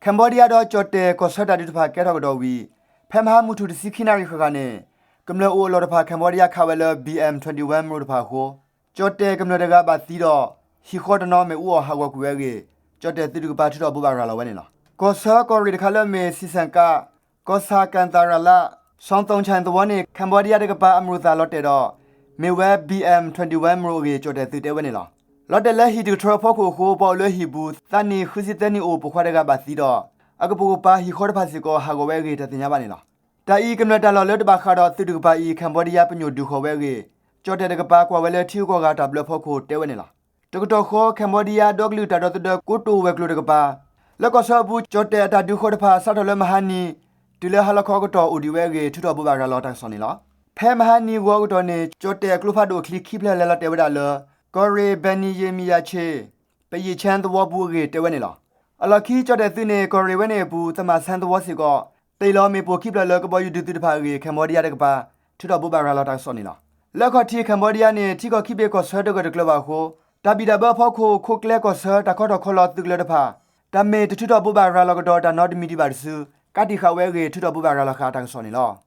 Cambodia ဒီးကၠီၣ်တဲၣ်ကီၢ်ဆၢတၢ်ဒုးတဖၣ်ကဲထီၣ်ကဒီးဝံၤ ဖဲမဟါမုၢ်ထူၣ်တဆံခံနၣ်ရံၣ်ဃၣ်ဃၣ်န့ၣ် ကမျၢၢ်အိၣ်အလီၢ်တဖၣ် Cambodia ခးဝဲလၢ ဘီအမ် တၢဝဲမရိၣ်တဖၣ်အဃိ ကၠီၣ်တဲၣ်ကမျၢၢ်တဂၤဘၣ်သံဒီး ဟံၣ်ဃီတနီၤမ့ၣ်အူအီၣ်ဟးဂီၤကွံာ်ဝဲအဂ့ၢ် ကၠီၣ်တဲၣ်သုးတကပၤထုးထီၣ်ဘိးဘၣ်ရၤလီၤဝဲန့ၣ်လီၤ. ကီၢ်ဆၢကီၢ်ရ့ၣ်တခါလၢအမ့ၢ် စံၣ်စၣ်ကး ကီၢ်ဆၣ်ကၣ်သၣ်ရၤလး စီၤသိၣ်ဆၣ်သဝီန့ၣ် Cambodia တကပၤအမရိၣ်သၣ်လီၤတဲာ်ဒီး မ့ၢ်ဝဲ ဘီအမ် တၢဝဲမရိၣ်အဂ့ၢ် ကၠီၣ်တဲၣ်သုးတဲဝဲန့ၣ်လီၤ. လီၤတဲာ်လၢဟံၣ်တကထြၢဖီခိၣ်အဃိ ပှၤအိၣ်လၢဟံၣ်ပူၤ သးနံၣ်ဃုဆံသၢနံၣ်အိၣ် ပိာ်ခွါတဂၤဘၣ်သံဒီး အကပိာ်ကပၤဟံၣ်ဃီတဖၣ်စ့ၢ်ကီး ဟးဂီၤဝဲအဂ့ၢ် တၢ်သ့ၣ်ညါဘၣ်န့ၣ်လီၤ. တၢ်အံၤကမျၢၢ်တၢ်လီၢ်လၢတဘၣ်ဃးဒီးသုးတကပၤအံၤ Cambodia ပညိၣ်ဒုးဃီၤဝဲအဂ့ၢ် ကၠီၣ်တဲၣ်တကပၤ ကွၢ်ဝဲလၢထံဂုၤကီၢ်ဂၤတၢ်ဘျၢဖီခိၣ်တဲဝဲန့ၣ်လီၤ. တကတီၢ်ဃီ Cambodia ဒီကလုာ်တၢ်ဒီသဒၢကိတိာ်ဝဲၤကျိၤတကပၤ လၢကီၢ်ဆၢအပူၤ ကၠီၣ်တဲၣ်အတၢ်ဒုးဃီၤတဖၣ် စးထီၣ်လၢမဟါနံၤ တုၤလၢဟါလီၤခီအကတီၢ်အိၣ်ဒံးဝဲအဂ့ၢ် ထုးထီၣ်ဘိးဘၣ်ရၤလီၤတၢ်ကစီၣ်န့ၣ်လီၤ. ဖဲမဟါနံၤဂီၤအကတီၢ်န့ၣ် ကၠီၣ်တဲၣ်အကျိဖးဒိၣ်အချံခံဖျၢၣ်လဲၤလီၤတဲာ်ဝဲဒၣ်လၢ ကီၢ်ရ့ၣ် ဘဲၣ်နံၣ်ယံၣ်မံၣ်ယၣ်ဆ့ၣ် ပယံာ်ဆဲသဝီပူၤအဂ့ၢ်တဲဝဲန့ၣ်လီၤ. အလီၢ်ခံ ကၠီၣ်တဲၣ်သုးန့ၣ် ကီၢ်ရ့ၣ်ဝဲန့ၣ်အပူၤ သမၣ်ဆဲသဝီစ့ၢ်ကီး တ့ၢ်လီၤမ့ၣ်ပိၢ်ခံဖျၢၣ်လၢကဘီယူၤဒုးသုးတဖၣ်အဂ့ၢ် Cambodia တကပၤ ထုးထီၣ်ဘိးဘၣ်ရၤလီၤတၢ်ကစီၣ်န့ၣ်လီၤ. လၢခီၣ်ထံး Cambodia န့ၣ် ထံကီၢ်ခံဘ့ၣ်ကီၢ်ဆၢတဂၢၢ်တကျၢၤဘၣ်အဃိ တၢ်ဘံၣ်တၢ်ဘၢအဖီခိၣ် ခိၣ်ကျဲကီၢ်ဆၢတၢ်ခီထီၣ်ခီလီၤသုးကလၢၤတဖၣ် တၢ်မ့ၢ်တထုးထီၣ်ဘိးဘၣ်ရၤလီၤကဒီးတၢ်နီတမံၤဒံးဘၣ်တစု ကးတံာ်ဃာ်ဝဲအဂ့ၢ် ထုးထီၣ်ဘိးဘၣ်ရၤလီၤဃာ်တၢ်ကစီၣ်န့ၣ်လီၤ.